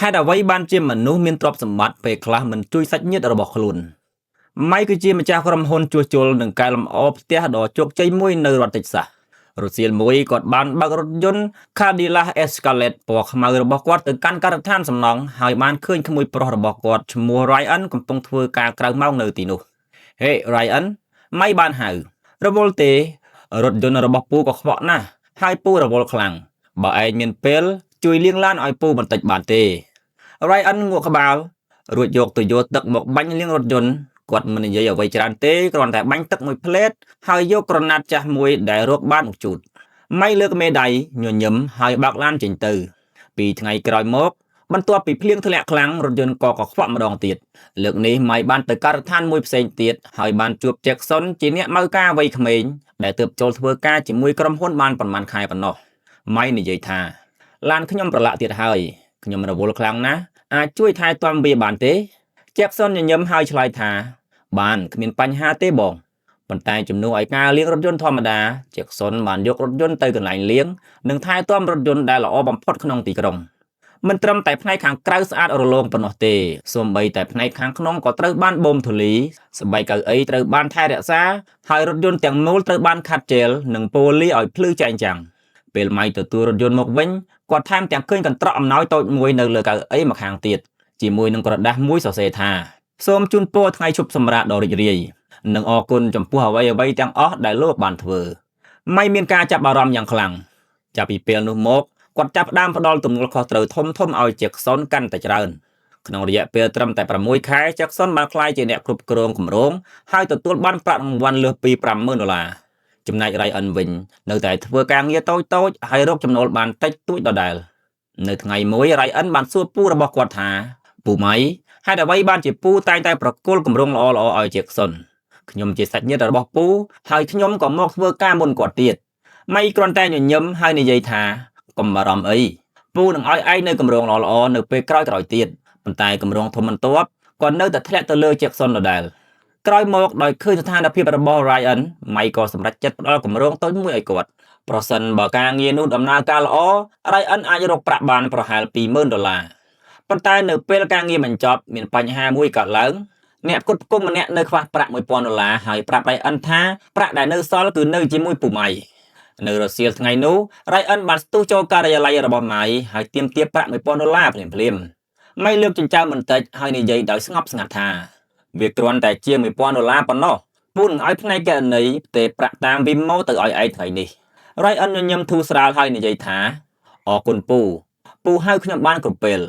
ហេតុអ្វីបានជាមនុស្សមានទ្រព្យសម្បត្តិពេលខ្លះមិនជួយសាច់ញាតិរបស់ខ្លួនម៉ៃគឺជាម្ចាស់ក្រុមហ៊ុនជួសជុលនិងកែលម្អផ្ទះដ៏ជោគជ័យមួយនៅរដ្ឋតិចសាសរសៀលមួយគាត់បានបើករថយន្ត Cadillac Escalade ពណ៌ខ្មៅរបស់គាត់ទៅកាន់ការដ្ឋានសំណង់ហើយបានឃើញក្មួយប្រុសរបស់គាត់ឈ្មោះ Ryan កំពុងធ្វើការក្រៅម៉ោងនៅទីនោះហេ Ryan ម៉ៃបានហៅរវល់ទេរថយន្តរបស់ពូក៏ខ្វក់ណាស់ហើយពូរវល់ខ្លាំងបើឯងមានពេលជួយលាងឡានឲ្យពូបន្តិចបានទេ Ryan ងក់ក្បាលរួចយកទៅយកទឹកមកបាញ់លាងរថយន្តគាត់មិននិយាយអ្វីច្រើនទេគ្រាន់តែបាញ់ទឹកមួយភ្លែតហើយយកក្រណាត់ចាស់មួយដែលរកបានមកជូតម៉ៃលើកមេដៃញញឹមហើយបើកឡានចេញទៅពីថ្ងៃក្រោយមកបន្ទាប់ពីភ្លៀងធ្លាក់ខ្លាំងរថយន្តក៏កខ្វក់ម្ដងទៀតលើកនេះម៉ៃបានទៅការដ្ឋានមួយផ្សេងទៀតហើយបានជួប Jackson ជាអ្នកម៉ៅការវ័យក្មេងដែលទើបចូលធ្វើការជាមួយក្រុមហ៊ុនបានប៉ុន្មានខែប៉ុណ្ណោះម៉ៃនិយាយថាឡានខ្ញុំប្រឡាក់ទៀតហើយខ្ញុំរវល់ខ្លាំងណាស់អាចជួយថែទាំវាបានទេ Jackson ញញឹមហើយឆ្លើយថាបានគ្មានបញ្ហាទេបងប៉ុន្តែជំនួសឲ្យការលាងរថយន្តធម្មតា Jackson បានយករថយន្តទៅកន្លែងលាងនិងថែទាំរថយន្តដែលល្អបំផុតក្នុងទីក្រុងមិនត្រឹមតែផ្នែកខាងក្រៅស្អាតរលោងប៉ុណ្ណោះទេសូម្បីតែផ្នែកខាងក្នុងក៏ត្រូវបានបូមធូលីស្បែកកៅអីត្រូវបានថែរក្សាហើយរថយន្តទាំងមូលត្រូវបានខាត់ជែលនិងប៉ូលីឲ្យភ្លឺចែងចាំងពេលម៉ៃទទួលរថយន្តមកវិញគាត់ថែមទាំងឃើញកន្ត្រកអំណោយតូចមួយនៅលើកៅអីម្ខាងទៀតជាមួយនឹងក្រដាសមួយសរសេរថាសូមជូនពរថ្ងៃឈប់សម្រាកដ៏រីករាយនិងអរគុណចំពោះអ្វីៗទាំងអស់ដែលលោកបានធ្វើម៉ៃមានការចាប់អារម្មណ៍យ៉ាងខ្លាំងចាប់ពីពេលនោះមកគាត់ចាប់ផ្ដើមផ្ដល់ទំនួលខុសត្រូវធំធំឲ្យ Jackson កាន់តែច្រើនក្នុងរយៈពេលត្រឹមតែ6ខែ Jackson បានក្លាយជាអ្នកគ្រប់គ្រងគម្រោងហើយទទួលបានប្រាក់រង្វាន់លើសពី50000ដុល្លារចំណែក Ryan វិញនៅតែធ្វើការងារតូចៗហើយរកចំណូលបានតិចតួចដដែលនៅថ្ងៃមួយ Ryan បានសួរពូរបស់គាត់ថាពូម៉ៃហេតុអ្វីបានជាពូតែងតែប្រគល់គម្រោងល្អៗឲ្យ Jackson ខ្ញុំជាសាច់ញាតិរបស់ពូហើយខ្ញុំក៏មកធ្វើការមុនគាត់ទៀតម៉ៃគ្រាន់តែញញឹមហើយនិយាយថាកុំបារម្ភអីពូនឹងឲ្យឯងនៅគម្រោងល្អៗនៅពេលក្រោយៗទៀតប៉ុន្តែគម្រោងធំបន្ទាប់ក៏នៅតែធ្លាក់ទៅលើ Jackson ដដែលក្រោយមកដោយឃើញស្ថានភាពរបស់ Ryan ម៉ៃក៏សម្រេចចិត្តផ្ដល់គម្រោងតូចមួយឲ្យគាត់ប្រសិនបើការងារនោះដំណើរការល្អ Ryan អាចរកប្រាក់បានប្រហែល20000ដុល្លារប៉ុន្តែនៅពេលការងារបញ្ចប់មានបញ្ហាមួយកើតឡើងអ្នកផ្គត់ផ្គង់ម្នាក់នៅខ្វះប្រាក់1000ដុល្លារហើយប្រាប់ Ryan ថាប្រាក់ដែលនៅសល់គឺនៅជាមួយពូម៉ៃនៅរសៀលថ្ងៃនោះ Ryan បានស្ទុះចូលការិយាល័យរបស់ម៉ៃហើយទាមទារប្រាក់1000ដុល្លារភ្លាមៗម៉ៃលើកចិញ្ចើមបន្តិចហើយនិយាយដោយស្ងប់ស្ងាត់ថាវាគ្រាន់តែជាង1000ដុល្លារប៉ុណ្ណោះពូនឹងឲ្យផ្នែកគណនេយ្យផ្ទេរប្រាក់តាម Venmo ទៅឲ្យឯងថ្ងៃនេះ Ryan ញញឹមធូរស្រាលហើយនិយាយថាអរគុណពូពូហៅខ្ញុំបានគ្រប់ពេល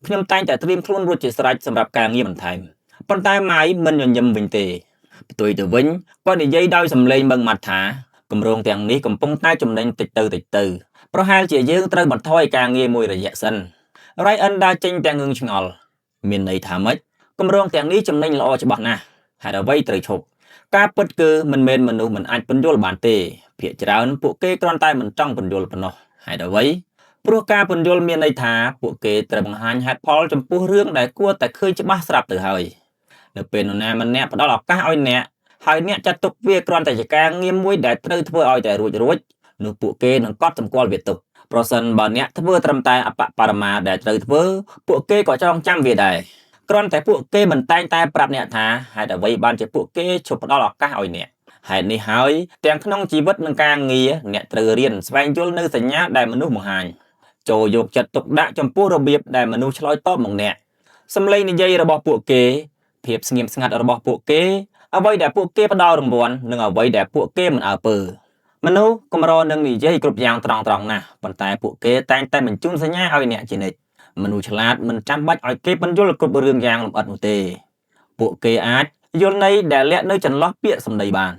ខ្ញុំតែងតែត្រៀមខ្លួនរួចជាស្រេចសម្រាប់ការងារបន្ថែមប៉ុន្តែម៉ៃមិនញញឹមវិញទេផ្ទុយទៅវិញគាត់និយាយដោយសំឡេងម៉ឺងម៉ាត់ថាគម្រោងទាំងនេះកំពុងតែចំណេញតិចទៅតិចទៅប្រហែលជាយើងត្រូវបន្ថយការងារមួយរយៈសិន Ryan ដើរចេញទាំងងឿងឆ្ងល់មានន័យថាម៉េចគម្រោងទាំងនេះចំណេញល្អច្បាស់ណាស់ហេតុអ្វីត្រូវឈប់ការពិតគឺមិនមែនមនុស្សមិនអាចពន្យល់បានទេភាគច្រើនពួកគេគ្រាន់តែមិនចង់ពន្យល់ប៉ុណ្ណោះហេតុអ្វីព្រោះការពន្យល់មានន័យថាពួកគេត្រូវបង្ហាញហេតុផលចំពោះរឿងដែលគួរតែឃើញច្បាស់ស្រាប់ទៅហើយនៅពេលនរណាម្នាក់ផ្ដល់ឱកាសឲ្យអ្នកហើយអ្នកចាត់ទុកវាគ្រាន់តែជាការងារមួយដែលត្រូវធ្វើឲ្យតែរួចរួចនោះពួកគេនឹងកត់សម្គាល់វាទុកប្រសិនបើអ្នកធ្វើត្រឹមតែអប្បបរមាដែលត្រូវធ្វើពួកគេក៏ចងចាំវាដែរគ្រាន់តែពួកគេមិនតែងតែប្រាប់អ្នកថាហេតុអ្វីបានជាពួកគេឈប់ផ្ដល់ឱកាសឲ្យអ្នកហេតុនេះហើយទាំងក្នុងជីវិតនិងការងារអ្នកត្រូវរៀនស្វែងយល់នៅសញ្ញាដែលមនុស្សបង្ហាញចូលយកចិត្តទុកដាក់ចំពោះរបៀបដែលមនុស្សឆ្លើយតបមកអ្នកសម្លេងនិយាយរបស់ពួកគេភាពស្ងៀមស្ងាត់របស់ពួកគេអ្វីដែលពួកគេផ្ដល់រង្វាន់និងអ្វីដែលពួកគេមិនអើពើមនុស្សកម្រនឹងនិយាយគ្រប់យ៉ាងត្រង់ៗណាស់ប៉ុន្តែពួកគេតែងតែបញ្ជូនសញ្ញាឲ្យអ្នកជានិច្ចមនុស្សឆ្លាតមិនចាំបាច់ឲ្យគេពន្យល់គ្រប់រឿងយ៉ាងលម្អិតនោះទេពួកគេអាចយល់ន័យដែលលាក់នៅចន្លោះពាក្យសម្ដីបាន។